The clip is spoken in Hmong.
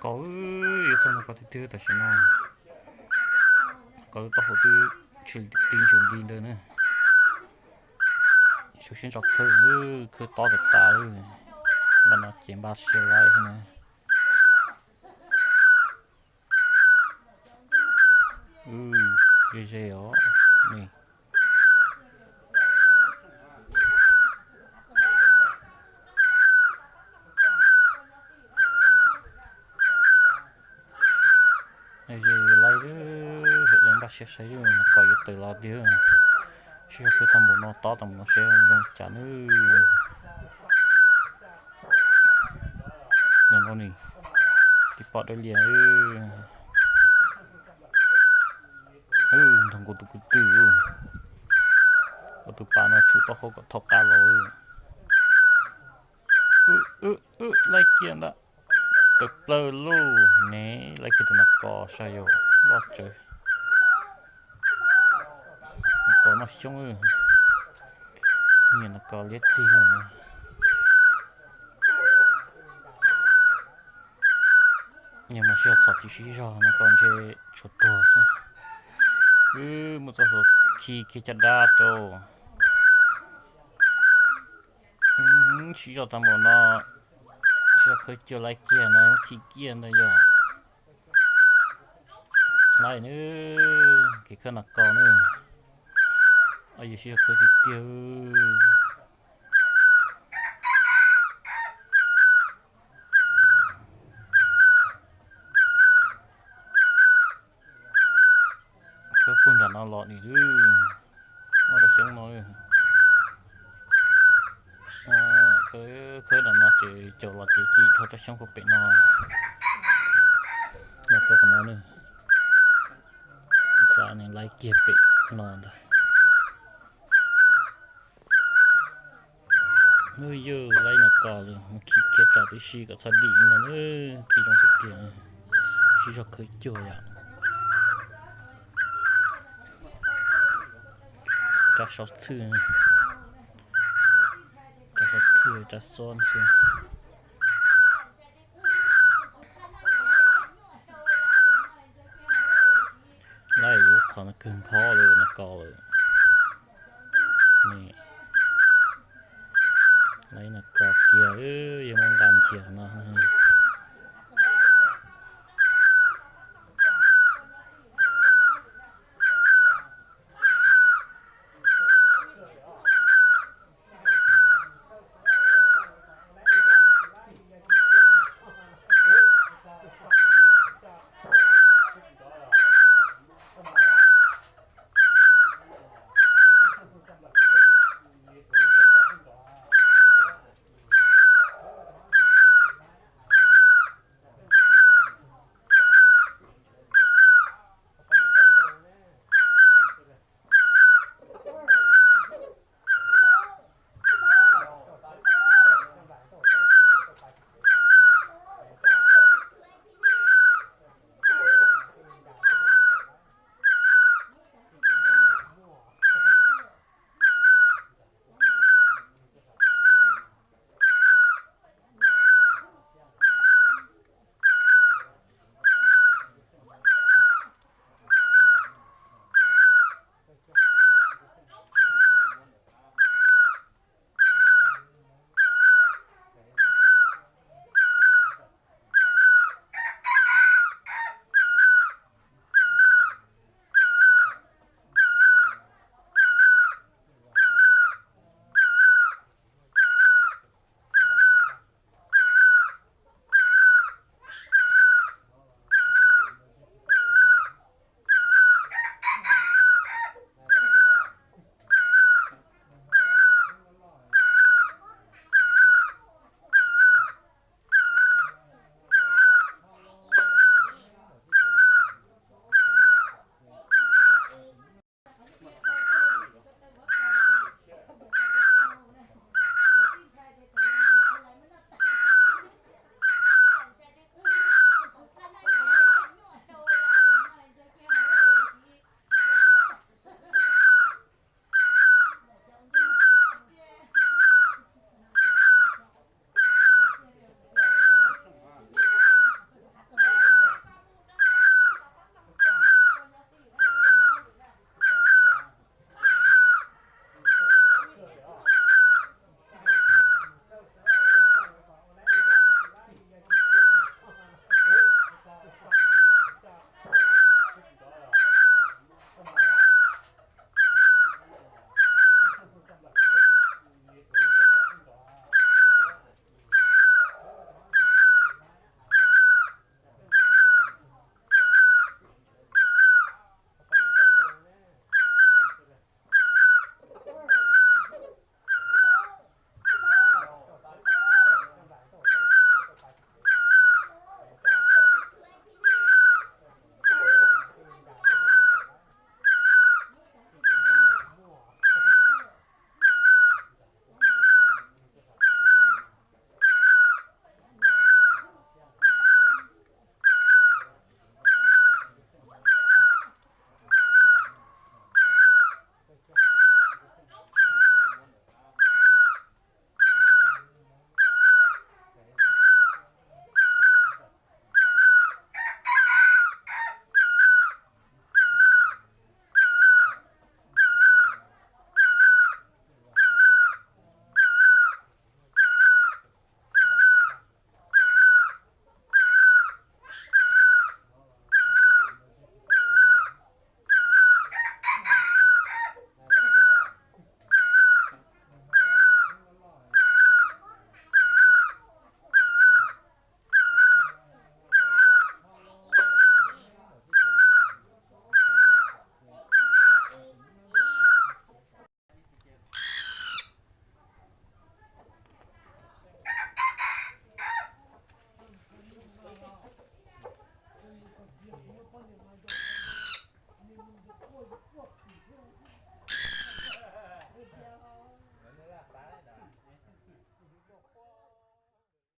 Tau, yuav txog no ko tiag tiag tam sim no. Ko taub hau twb tsis tib ntsws li ntawd na. Xyov siab ntso khawb, khawb tob tas tas. Npaj no ces npaj siab laib na. Ze ze os. Ze laib, hem le npaj siab saib no ko yuav tawm los tiag. Sib zog khawb tag npaum no tob tag npaum no seb zoo cas nawb. Nrog nraug ni, tiv pom dawb lias. Nrog nkaus tus kwv tij, ua tus pas no tsum taub hau kom thauj qab los. Laib kiag ntag. Tawm plaws lauj ne, laib kiag tus nas kos saib yog loj tsawv. Nas kos noj xyoob, niag nas kos liab txig no. Yog mas sib zog txhom tib si zog no ko ntshe tshuav tuag xwb. Wb muab txoj hlua khi kiag caj dab rau. Sib zog tag npaum no, sib zog khawb cuag laib kiag no muab khi kiag ntawd yog laib nab, kev khawb nas kos nab. Yog sib zog khawb tiag tiag. Khawb puag nram no los nim, muaj rau xyoob no. Khawb nram no ces caum los ces ci dhau rau xyoob puag pem no. Los rau qhov no na, txav ne laib kiag pem no ntag. Hnub yog laib nas kos lawm, mus khi kiag tso tib si kom txhob dim no, khi zoo tiag tiag. Sib zog khawb cuag yom. Rab saub txhwj, rab saub txhwj, rab xob xwb. Laib lub qhov no kawg nphob lawm nas kos lawm. Laib nas kos kiag, yog muab nqa nrhiav no.